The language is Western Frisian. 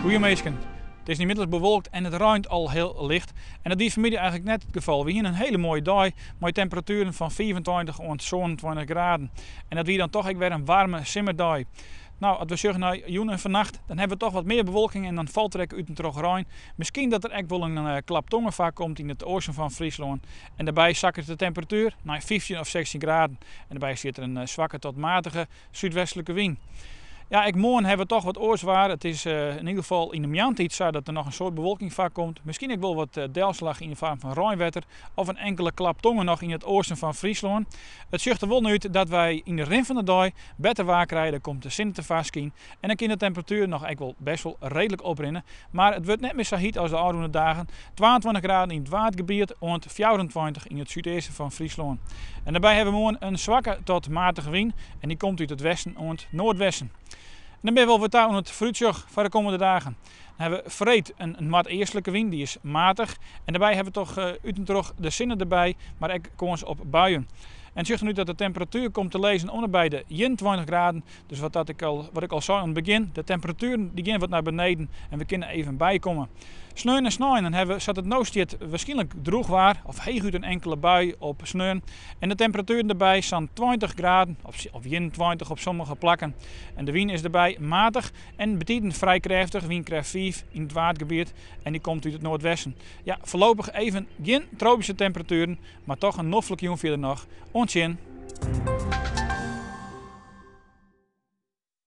Goeie minsken. It is ynmiddels bewolkt en it reint al hiel licht. En dat wie fanmiddei eigenlik net it gefal. We hiene in hiele moaie dei mei temperatueren fan 25 oant 27 graden. En dat wie dan toch ek wer in waarme simmerdei. No, as we sjogge nei jûn en fannacht, dan hawwe we toch wat mear bewolking en dan falt der ek út en troch rein. Miskien dat der ek wol in eh, klap tonger foarkomt yn it oasten fan Fryslân. En dêrby sakket de temperatuer nei 15 of 16 graden. En dêrby stiet der in eh, swakke tot matige súdwestlike wyn. Ja, ek moarn hawwe we toch wat oars waar. It is eh, yn ieder gefal yn de moarntiid sa dat der noch in soad bewolking foarkomt. Miskien ek wol wat eh, delslach yn de foarm fan reinwetter of in inkele klap tonger noch yn it oasten fan Fryslân. It sjocht der wol nei út dat wy yn de rin fan de dei better waar krije. Der komt de sinne tefoarskyn en dan kin de temperatuer noch ek wol best wol reedlik oprinne. Mar it wurdt net mear sa hyt as de ôfrûne dagen. 22 graden yn it Waadgebiet oant 24 yn it súdeasten fan Fryslân. En dêrby hawwe we moarn in swakke tot matige wyn en dy komt út it westen oant noardwesten. En dan binne we alwer ta oan it foarútsjoch foar de kommende dagen. Dan hawwe we freed in noardeastlike wyn, dy is matich. En dêrby hawwe we toch eh, út en troch de sinne derby, mar ek kâns op buien. En it sjocht der út dat de temperatuer komt te lizzen om en by de 21 graden. Dus wat, dat ik al, wat ik al sei oan it begjin, de temperatueren dy gean wat nei beneden en we kinne even bykomme. Sneon en snein dan hawwe we, sa't it no stiet, wierskynlik drûch waar of heechút in inkele bui op sneon. En de temperatueren derby sa'n 20 graden of, of 21 op sommige plakken. En de wyn is derby matich en betiden frij krêftich, wynkrêft 5 yn it Waadgebiet en dy komt út it noardwesten. Ja, foarlopich even gjin tropyske temperatueren, mar toch in noflike jûn fierder noch. Oant sjen!